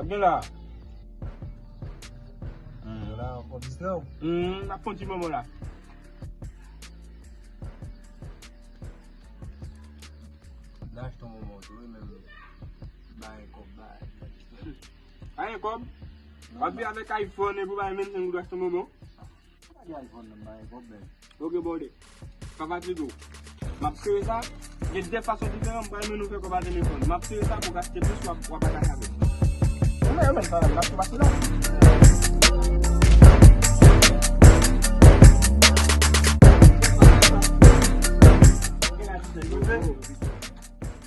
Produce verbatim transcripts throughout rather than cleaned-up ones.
Gen la. Hmm, la, ankò distrè w. Hmm, n ap fè yon ti moman la. N achte yon moman tou, wi, menm. Bay kòb, bay. Bay kòb? W ap viv avèk iPhone epi w bay vennsenk goud w achte yon moman? Pa gen iPhone nan, pa gen pwoblèm. Ok, brother. Papa Trigo. M ap sere sa. Gen de fason diferan, m pral mennen w fè kòb a telefòn. M ap sere sa pou w ka achte plis, w ap, w ap atache avè m. Mwen menm, sa, m ap sou pase la.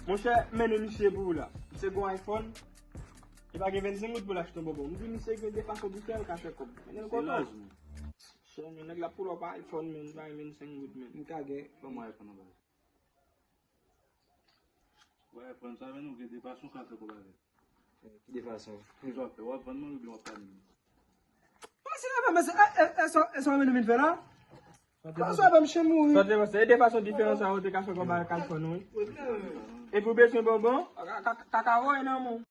Monchè, mennen misye pou ou la. Misye gon iPhone. Li pa gen vennsenk goud pou l achte yon bonbon. M di misye gen de fason diferan l ka fè kòb. Mennen l kote w. Son, men nèg la pull up a iPhone, men, bay vennsenk goud, men. M ka gen. Ban mwen iPhone anba. Wè, iPhone sa, men nou gen de fason ka fè kòb avè l. Ki de fason? Ki jan w ap fè? W ap vann mwen oubyen w ap pale mwen? Pase la, men se, e, e, e sa, e sa w vin fè la? Pase avè m, chen mouri. Sa te panse, e de fason diferan sa ou te ka fè kòb avèk iPhone, wi. Epi w bezwen bonbon, ka, ka, kakawo e nan men w.